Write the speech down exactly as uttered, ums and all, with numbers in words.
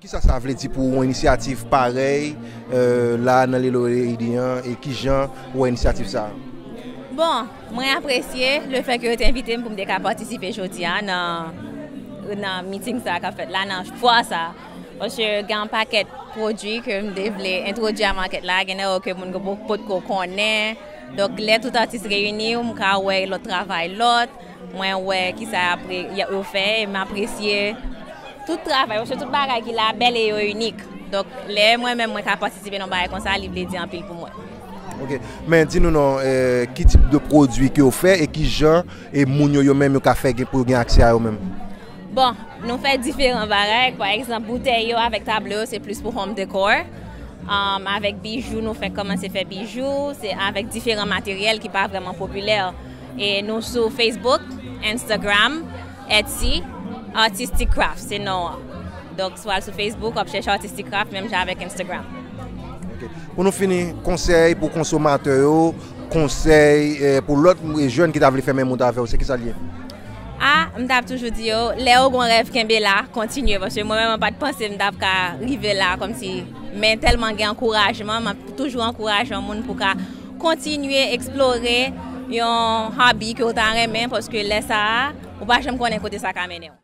Kisa sa vle di pou yon inisyativ parèy, eh, la nan Lelo Lady an, e kijan ou wè inisyativ sa a? Bon, mwen apresye lefètke yo te envite m pou m te ka patisipe jodi a nan, nan miting sa a k ap fèt la, nan fwa sa a. Paske gen yon pakèt pwodui ke m te vle entwodui a makèt la, gen de yo ke moun yo po- potko konnen. Donk, lè tout atis reyini, m ka wè lòt travay lòt, mwen wè kisa y ap re- y ap- yo fè, e m apresye tout travay, paske tout bagay ki la bèl e yo inik. Donk, lè mwen menm mwen ka patisipe nan bagay konsa, li vle di anpil pou mwen. Ok. Men di nou non, eh, ki tip de pwodui ke w fè e ki jan e moun yo, yo menm yo ka fè gen, pou yo gen aksè a yo menm? Bon, nou fè diferan bagay. Pa egzanp, boutèy yo avèk tablo yo, se plis pou home decor. Um, avèk bijou, nou fè kòmanse fè bijou, se avèk diferan materyèl ki pa vrèman popilè. E nou sou Facebook, Instagram, Etsy, Artistic Craft, se non an. Donk, si w al sou Facebook, w ap chèche Artistic Craft, menm jan avèk Instagram. Ok. Pou nou fini, konsèy pou konsomatè yo, konsèy, eh, pou lòt jèn ki ta vle fè menm wout avè w, se kisa l ye? A, m t ap toujou di yo, lè w gen yon rèv, kenbe la, kontinye, paske mwen menm, mwen pa t panse m t ap ka rive la, kòmsi, men tèlman gen ankourajman, m ap toujou ankouraje yon moun pou ka kontinye eksplore yon hobby ke w ta renmen, paske lè sa a, ou pa janm konnen kote sa ka mennen w.